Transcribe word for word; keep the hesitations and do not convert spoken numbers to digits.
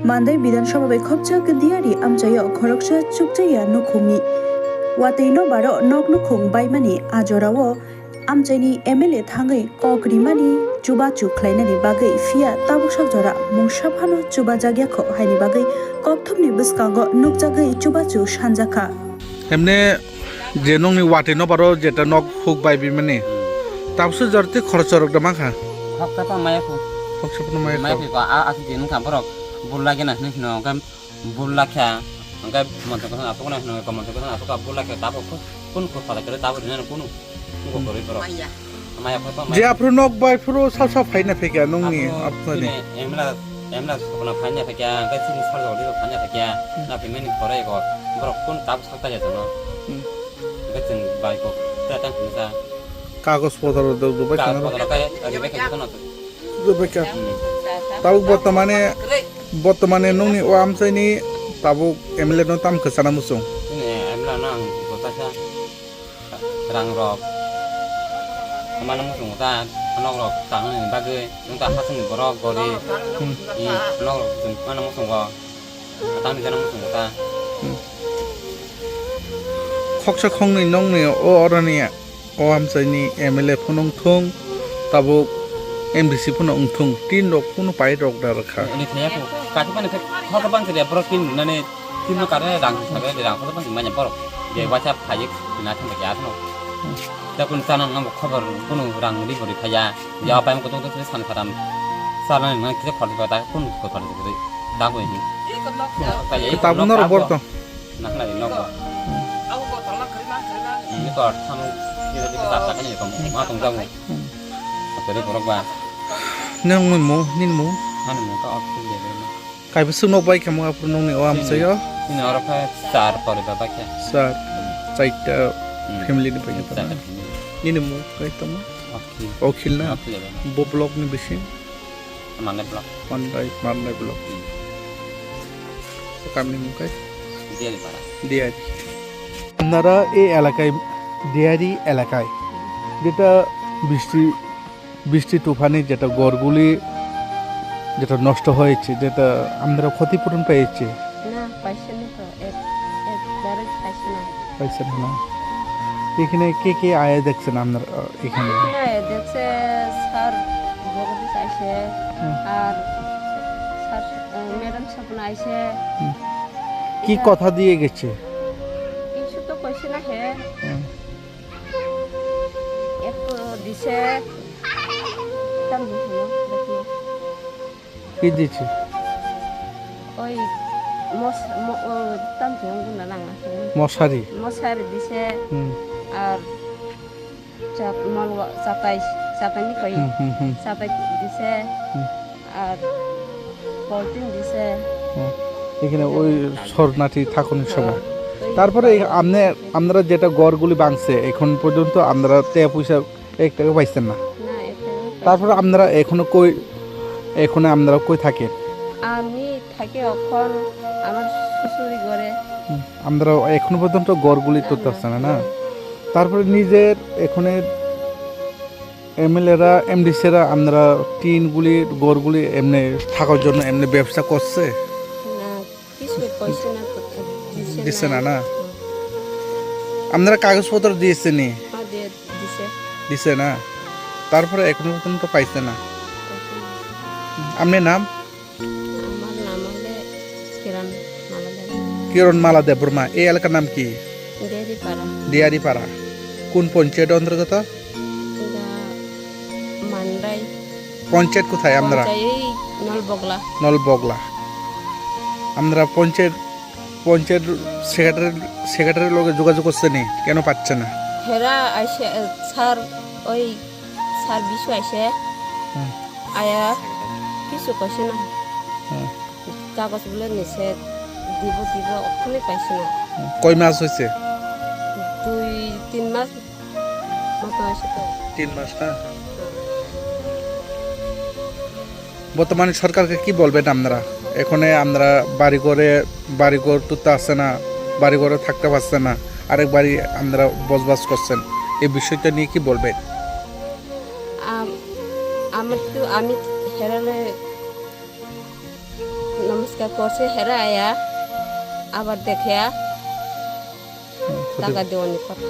Mandai Bidhan Sabha bai khopjak Diyari amchaio khoroksa chukchaya nukhungni watwi nokbar o nok nukhung baimani a jorao amchaini M L A thangwi kok rimani chubachu khlainani bagwi, phiya tabuksa jora mungsa phano chubajak yakho haini bagwi kokthumni bwskango nukjagwi chubachu sanjakha. Emne je nokni watwi nokbar o jeta nok huk bai bimani. Tabuksa jora tei khoroksa rok da mankha. Khoroksa phano maya khu. Khoroksa phano maya khu. Maya khu ko a, a, je nungkha borok bul lagi na hino hino hwnkhe bul lakha. Hwnkhe monthok kothon asuk na hino hino monthok kothon asuk bul lakha tabuk kun kun phala kere tabuk rinani kunu. Kunu koroi borok. Maya. Maya phai pa maya. Je aphuru nok bai phuru sal sal phaina phekya nokni aphuru apnani. Chini emla, emla sokna phaina phekya, hwnkhe chini sal jodi phaina phekya. Hmm. Na phimani khorai ko. Borok kun tabuk sakta jatono. Hmm. Hwnkhe chwng bai kok ta tang hinsa. Kagoj podor rok rwbai khana rok. Kagoj podor rok kai, rwbai khana rok. Rwbai kha. Hmm. Tabuk bortomane, bortomane nokni o amchaini tabuk M L A no tam kwchana muchung. Chini M L A no ang kwchasa. Rang rok. Mano muchung ta, nok rok tangnani bagwi, nwng ta hasingni borok gori. Hmm. I nok rok chwng mano muchungo. Tangni jana muchungo ta. Hmm. Khoksa khoknwi nokni o oroni o amchaini M L A phano wngthung, tabuk M D C phano wngthung, tin rok phano pai rok da rwkha. Ini thaya ko, kati pani kha, kha pani kha, borok tin nani, tin no karne rang sa kare, rang kha pani manya borok. Je waisa phai na thang ya no. Ta kun chana no khobor kunu rang ri bori phaya. Ya pai ko to to san kharam. Sana no kisa khor ta kun ko khor ta. Da ko ni. Kitab no bor to. Nakna di nok. Ini kor thamu kira di kitab tak ni kom ma tong jamu. Tadi borok ba. Nang mui mo, nin mo. Ani mo ka off tu de. Kaibo sung nok bai khe mo aphuru nokni o amchaio. Ini oro khe char poribar bai khe. Char. Chaita family ni bai khe tamo. Nini mo kai tamo. Akhil. Akhil na? Akhil bai. Bo block ni bising? Mandai block. Mandai, Mandai block. Hmm. Kamni mung kai? Diari para. Diari. আপনারা এই এলাকায়, দিয়ারি এলাকায় যেটা বৃষ্টি, বৃষ্টি তুফানে যেটা ঘরগুলি যেটা নষ্ট হয়েছে, যেটা আমরা ক্ষতিপূরণ পেয়েছি? না, পাইছে না তো, এক-, একবারে পাইছে না। পাইছে না, না? এখানে কে কে আয়া দেখছেন আপনার, আহ, এখানে? এখানে আয়া দেখছে স্যার জগদীশ আইছে, হুম। আর স্যার, আহ, ম্যাডাম স্বপ্ন আইছে। হুম। কি এটা কথা দিয়ে গেছে? কিছু তো কইছে না হে। হুম। একটু দিছে, তার মুখে দেখলো। কি দিছে? ওই মশ-, ম-, ও, তাম ঝিঙগুনা লাঙা। মশারি? মশারি দিছে। হুম। আর চাপ-, মল-, চাপাই, চাপাইনি কই? হুম, হুম, হুম। চাপাই দিছে। হুম। আর পলিথিন দিছে। হুম। এখানে ওই শরণার্থী থাকুন হ্যাঁ, সময়। ওই তারপরে এই তারপর আপনি, আপনারা যেটা ঘরগুলি ভাঙছে, এখন পর্যন্ত আপনারা টেকা পয়সা এক টাকা পাইছেন না। না, এক টাকা পাইছি তারপরে না। আপনারা এখনো কই, এখানে আপনারা কই থাকেন? আমি থাকি এখন আমার শ্বশুরি ঘরে। হুম, আপনারা এখনো পর্যন্ত ঘরগুলি আমি তুলতে পারছেন না, না? হুম। তারপরে নিজের এখানে এমএলএ রা, এমডিসি রা, আপনারা টিন গুলি, ঘরগুলি এমনি থাকার জন্য এমনি ব্যবস্থা করছে? না, কিছু কইছে না তো, দিছে দিছে না। না, না? হুম। আপনারা কাগজপত্র দিয়েছেন নি? হ্যাঁ, দিয়ে দিছে। দিছে না? তারপরে এখনো পর্যন্ত পাইছে না? পাইছে না। আপনার নাম? আমার নাম হলে কিরণ মালা দেব। কিরণ মালা দেববর্মা। এই এলাকার নাম কি? দেরিপাড়া। দিয়ারিপাড়া। কোন পঞ্চায়েত অন্তর্গত? এটা মান্ডাই। পঞ্চায়েত কোথায় আপনারা? পঞ্চায়েত এই নলবগলা। নলবগলা। আপনারা পঞ্চায়েত, পঞ্চায়েত সেক্রেটারি, সেক্রেটারির লগে যোগাযোগ করছে নি? কেন পাচ্ছে না? হেরা আইসে, স্যার, ওই স্যার বিশু আইসে। হুম। আয়া কিছু কইছে না। হুম। কাগজ বলে নিছে, দিব, দিব, অখনই পাইছে না। হুম। কয় মাস হয়েছে? দুই, তিন মাস মতো হয়েছে তো। তিন মাস না? বর্তমানে সরকারকে কি বলবেন আপনারা? এখানে আমরা বাড়ি ঘরে, বাড়ি ঘর তো আসছে না, বাড়ি ঘরে থাকতে পারছে না, আরেক বাড়ি আমরা বসবাস করছেন, এই বিষয়টা নিয়ে কি বলবেন? আম-, আমার তো, আমি হেরালে Miska korse hera aya, abar dekha, taka diwani kotha.